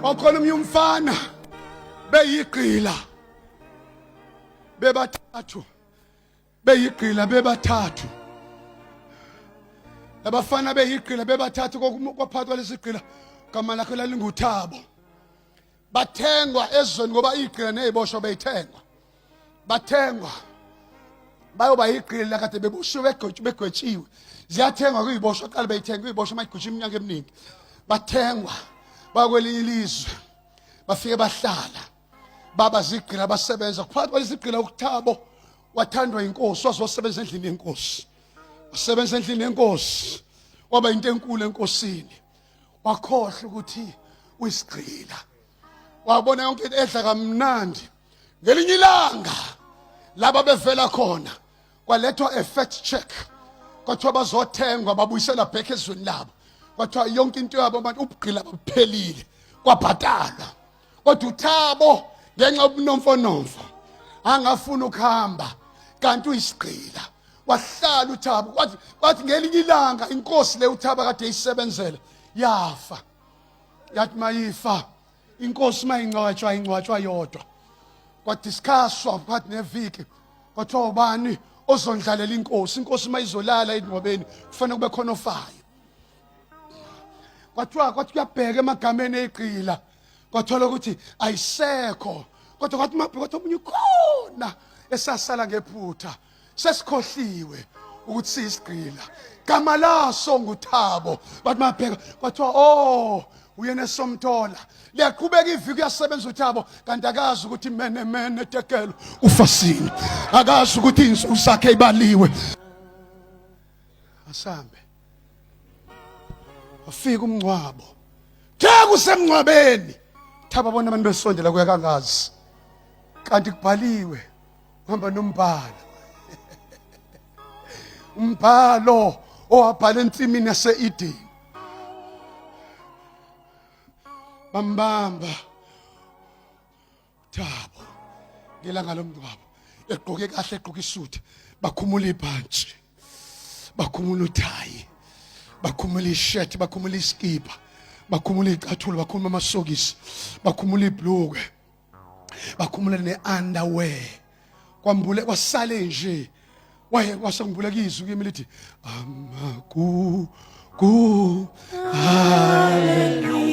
Wakhona omnye umfana beyigqila bebathathu, beyigqila bebathathu, labafana beyigqila bebathathu. Kwaphathwa lesigqila, gama lakhe lalinguThabo. Bathengwa ezweni ngoba igqila neziboshwa beyithengwa, bathengwa bayoba yigqila kade beboshiwe, begwetshiwe. Ziyathengwa kuyiboshwa qala, beyithenga kuyiboshwa mayigwetshiwe iminyaka eminingi. Bathengwa bakwelinye ilizwe, bafike bahlala, baba zigqila, basebenza. Kuphakathi kwalezigqila ukuthabo wathandwa inkosi, wazosebenza endlini yenkosi, wasebenza endlini yenkosi, waba into enkulu enkosini. Wakhohlwa ukuthi uyisigqila, wabona yonke into edla kamnandi. Ngelinye ilanga laba bevela khona kwalethwa a fact check, kwathiwa bazothengwa, babuyisela back ezweni labo. Kwathiwa yonke into yabo abantu, ubugqila buphelile, kwabhatalwa. Kodwa uThabo ngenxa yobunomfonomfo angafuna ukuhamba, kanti uyisigqila. Wahlala uThabo. Kwathi ngelinye ilanga inkosi le uThabo kade eyisebenzela yafa. Yathi mayifa inkosi, mayingcwatshwa, ingcwatshwa yodwa. Kwadiscusswa phakathi neviki, kwathiwa ubani ozondlalela inkosi? Inkosi mayizolala engcwabeni kufanele kube khona ofayo. Kwathiwa kwathi kuyabheka emagameni egqila, kwathola ukuthi ayisekho. Kodwa kwathi mabheka, kwathi omunye ukhona esasala ngephutha, sesikhohliwe ukuthi siyisigqila, gama laso nguThabo. Bathi mabheka, kwathiwa oh, uyena esomthola. Liyaqhubeka iviki, uyasebenza uThabo, kanti akazi ukuthi mene mene tekelo ufasini, akazi ukuthi insuku zakhe ibaliwe. Asambe, wafika umngcwabo, the kusemngcwabeni Thabo bona abantu besondela kuya kangazi, kanti kubhaliwe, uhamba nombhalo, umbhalo owabhala ensimini yase-Eden. Bambamba Thabo ngelanga lomngcwabo, egqoke kahle, egqoke isuthi. Bakhumula ibhantshi, bakhumula uthayi, bakhumula ishirt, bakhumula iskipa, bakhumula icathulo, bakhumula amasokisi, bakhumula ibhlukwe, bakhumula ne-underwear. Kwambule kwasale nje, waye kwasengibuleka izwi kimi lithi amagugu alelizwe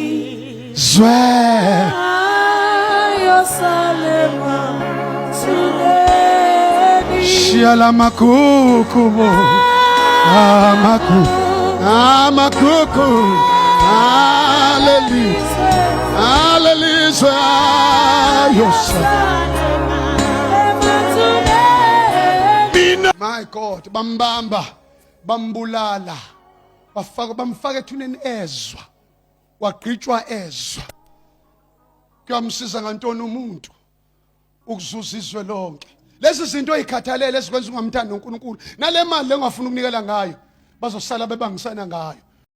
shiya lamagugu bo, amagugu, amagugu alelizwe, alelizwe ayosala. My God, bambamba, bambulala, bafaka, bamfaka ethuneni ezwa, wagqitshwa ezwa. Kuyamsiza ngantoni umuntu ukuzuza izwe lonke? Lezi zinto oyikhathalele ezikwenza ungamthandi uNkulunkulu, nale mali lengafuna ukunikela ngayo, bazosala bebangisana ngayo.